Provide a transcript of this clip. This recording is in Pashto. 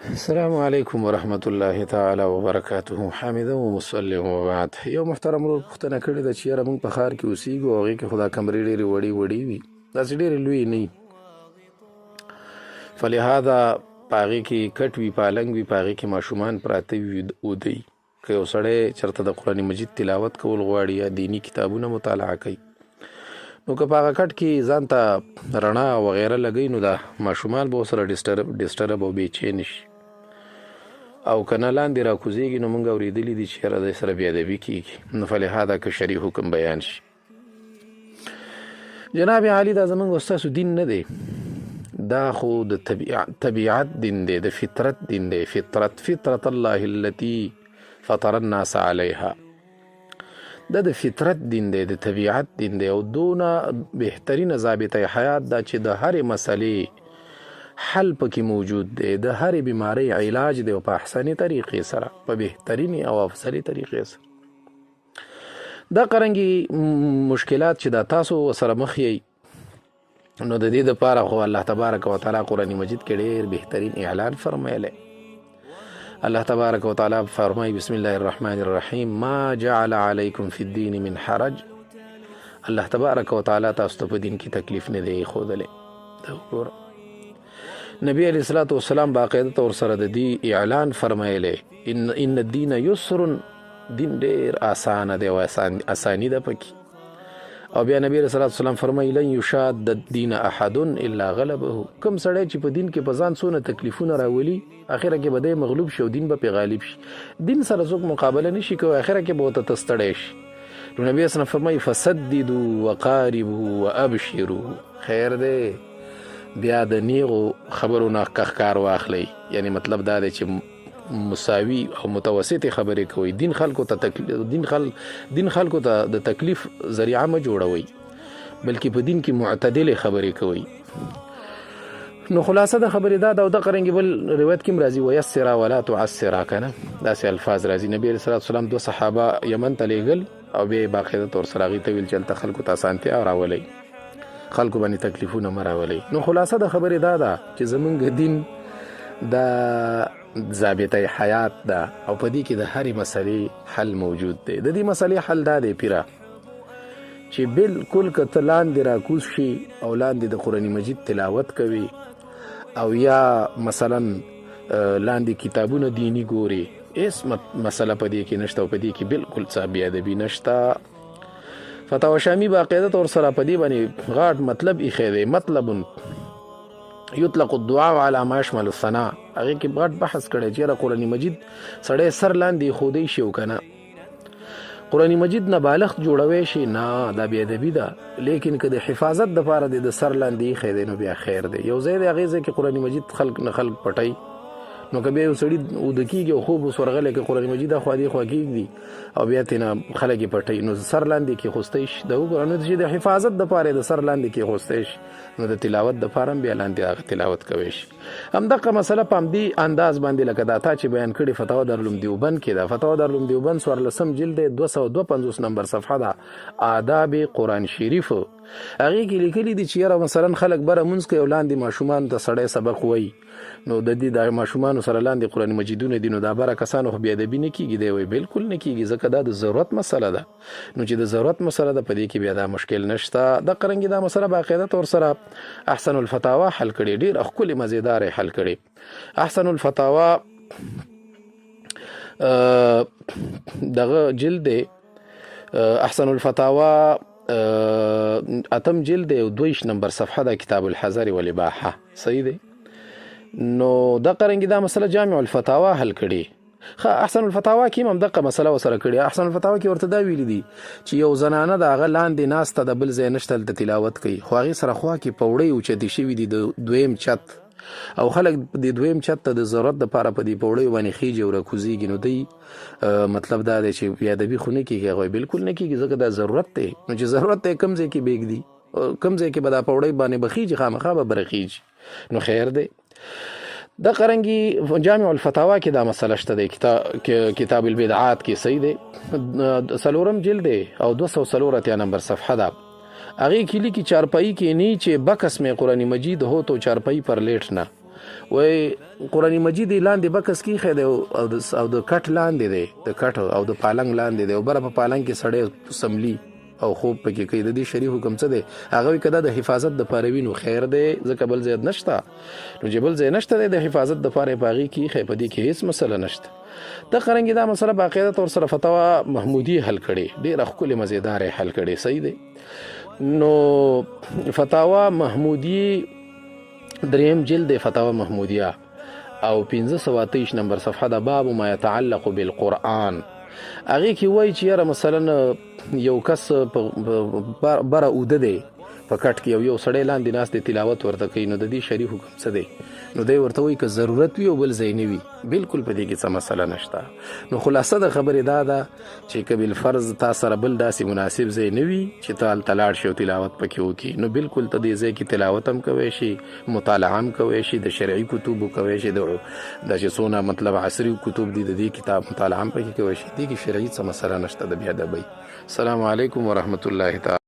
السلام علیکم ورحمت الله تعالی وبرکاته. حامده ومصلي وبعد. یو محترم ورور پوښتنه کړې ده چې یاره موږ په ښار کې اوسېږو او هغې کې خو دا کمرې ډېرې وړې وړې وي، داسې ډېرې لویې نه وي، فلهذا په هغې کې کټ وي، پالنګ وي، په هغې کې ماشومان پراته وي اوده وي. که یو سړی چېرته د قرآن مجید تلاوت کول غواړي یا دیني کتابونه مطالعه کوي، نو که په هغه کټ کې ځان ته رڼا وغیره لګوي نو دا ماشومان به ورسره ډسټرب او بېچین شي، او که نه لاندې راکوزېږي نو موږ اورېدلي دي چې یاره دی سره بې ادبي کېږي. نو فلهذا که شرعي حکم بیان شي. جناب عالي، دا زموږ او ستاسو دین نه دی، دا خو د طبیعت دین دی، د فطرت دین دی. فطرت الله التي فطر الناس عليها، دا د فطرت دین دی، د طبیعت دین دی، او دونه بهترینه ضابطه حیات دا چې د هرې مسلې حل پکې موجود دی، د هرې بیمارۍ علاج دی، او په احسنې طریقې سره، په بهترینې او افضلې طریقې سره. دا قرنګي مشکلات چې دا تاسو سره مخ یئ، نو د دې دپاره خو الله تبارک وتعالی قرآن مجید کې ډېر بهترین اعلان فرمایلی. الله تبارک وتعالی فرمایي: بسم الله الرحمن الرحیم، ما جعل علیکم فی الدین من حرج. الله تبارک وتعالی تاسو ته په دین کې تکلیف نه دی ښودلی. دا وګوره، نبی علیه الصلاة والسلام باقاعده طور سره د دې اعلان فرمایلی: ان الدین یسر، دین ډېر اسانه دی او اساني ده پکې. او بیا نبی علیه الصلاة والسلام فرمایي: لن یشاد الدین احد الا غلبه. کوم سړی چې په دین کې په ځان څونه تکلیفونه راولي، اخره کې به دی مغلوب شي او دین به پرې غالب شي. دین سره څوک مقابله نشي کوی، اخره کې به ورته ته ستړی شي. نو نبی علیه السلام فرمایي: فسددوا وقاربوا وابشروا. خیر دی، بیا د نیغو خبرو نه ښکار واخلئ، یعنی مطلب دا دی چې مساوي او متوسطې خبرې کوئ. دین خلکو ته دین خلکو ته د تکلیف ذریعه مه جوړوئ، بلکې په دین کې معتدلې خبرې کوئ. نو خلاصه د خبرې دا ده. او دغه رنګ بل روایت کې هم راځي: ویسرا ولا تعسرا، که نه داسې الفاظ راځي. نبی علیه الصلاة والسلام دوه صحابه یمن ته لېږل او بیا یې باقاعده طور سره هغوی ته ویل چې هلته خلکو ته اسانتیا راولئ، خلکو باندې تکلیفونه مه راولئ. نو خلاصه د خبرې دا ده چې زمونږ دین دا ضابطه حیات ده، او په دې کې د هرې مسلې حل موجود دی. د دې مسلې حل دا دی پیره چې بالکل که ته لاندې راکوز شي او لاندې د قرآن مجید تلاوت کوي، او یا مثلا لاندې کتابونه دیني ګوري، هېڅ مسله په دې کې نشته، او په دې کې بالکل څه بې ادبي نشته. فتاوی شامی باقاعده طور سره په دې باندې غاټ مطلب ایښی دی، مطلب یطلق الدعاء على ما يشمل الثناء. هغې کې غټ بحث کړی چې یاره قرآن مجید سړی سر لاندې ایښودی شي او که نه، قرآن مجید نه بالښت جوړوی شي؟ نه، دا بې ادبي ده. لیکن که د حفاظت دپاره دی د سر لاندې ایښی دی نو بیا خیر دی. یو ځای دی، هغې ځای کې قرآن مجید خلک نه خلک پټوي، نو که بیا یو سړي اوده کېږي او خوب اوس ورغلی، که قرآن مجید اخوا دې خوا کېږدي او بیا ترې نه خلک یې پټوي، نو سر لاندې کېښوستی شي. دا وګوره، نو چې د حفاظت دپاره یې د سر لاندې کېښوستی شي، نو د تلاوت دپاره هم بیا لاندې هغه تلاوت کوی شي. همدغه مسله په همدې انداز باندې لکه دا تا چې بیان کړې فتاوا دارالعلوم دیوبند کې ده، فتاوا دارالعلوم دیوبند څوارلسم جلد دی، 252 نمبر صفحه ده، آداب قرآن شریف. هغې کې لیکلي دي چې یاره مثلا خلک بره مونځ کوي او لاندې ماشومانو ته سړی سبق وایي، نو د دې د ماشومانو سره لاندې قرآن مجیدونه دي، نو دا بره کسانو خو بې ادبي نه کېږي؟ دی وایي بالکل نه کېږي، ځکه دا د ضرورت مسله ده. نو چې د ضرورت مسله ده په دې کې بیا دا مشکل نشته. دقه رنګې دا مسله باقاعده طور سره احسن الفتاوا حل کړې، ډېره ښکلې مزیداره یې حل کړې. احسن الفتاوا دغه جلد دی، احسن الفتاوا اتم جلد دی او 22 نمبر صفحه ده، کتاب الحذر والاباحه. صحیح دی. نو دقه رنګې دا مسله جامع الفتاوا حل کړې. احسن الفتاوا کې هم دقه مسله ورسره کړې. احسن الفتاوا کې ورته دا ویلي دي چې یو زنانه د هغه لاندې ناسته د بل ځای نشته هلته تلاوت کوي، خو هغې سره خوا کې پوړۍ اوچتې شوي دي د دویم چت، او خلک د دویم چت ته د ضرورت دپاره په دې پوړیو باندې خېږي او راکوزېږي. نو دی مطلب دا دی چې بې ادبي خو نه کېږي؟ هغه وایي بالکل نه کېږي، ځکه دا ضرورت دی. نو چې ضرورت دی کوم ځای کې به ږدي، کوم ځای کې به دا پوړۍ باندې به خېږي، خامخا به بره خېږي، نو خیر دی. دغه رنګي جامع الفتاوا کې دا مسله شته دی، کتاب البدعات کې، صحیح دی، څلورم جلد دی او 284 نمبر صفحه ده. هغې کې لیکي چارپایي کې نه چې بکس مې قرآن مجید هو تو چارپایي پر لیټ نه، وای قران مجید لاندې بکس کې خې دی او د کټ لاندې دی، د کټ او د پالنګ لاندې دی، او بره په پالنګ کې سړی سملی او خوب پکې کوي. د دې شریع حکم څه دی؟ هغه وایي که دا د حفاظت د پاره وي نو خیر دی، ځکه بل ځای نشته، نو چې بل ځای نشته دی د حفاظت د پاره په هغې کې ایښی، په دې کې هېڅ مسله نشته. دغه رنګې دا مسله باقاعده طور سره فتوا محمودي حل کړې، ډېره ښکلې مزیداره یې حل کړې، صحیح دی. نو فتاوا محمودي دریم جلد دی، فتاوا محمودیه او 523 نمبر صفحه ده، باب ما يتعلق بالقرآن. هغې کې وایي چې یاره مثلا یو کس په بره اوده دی په کټ کې او یو سړی لاندې ناست دی تلاوت ورته کوي، نو د دې شرعي حکم څه دی؟ نو دی ورته وایي که ضرورت وي او بل ځای نه وي بالکل په دې کې څه مسله نشته. نو خلاصه د خبرې دا ده چې که بالفرض تا سره بل داسې مناسب ځای نه وي چې ته هلته لاړ شې او تلاوت پکې وکړي، نو بالکل ته دې ځای کې تلاوت هم کوی شي، مطالعه هم کوی شي، د شرعي کتبو کوی شي، د داسې څونه مطلب عصري کتب دي د دې کتاب مطالعه هم پکې کوی شي. دې کې شرعي څه مسله نشته د بې ادبۍ. السلام علیکم ورحمت الله تعالی.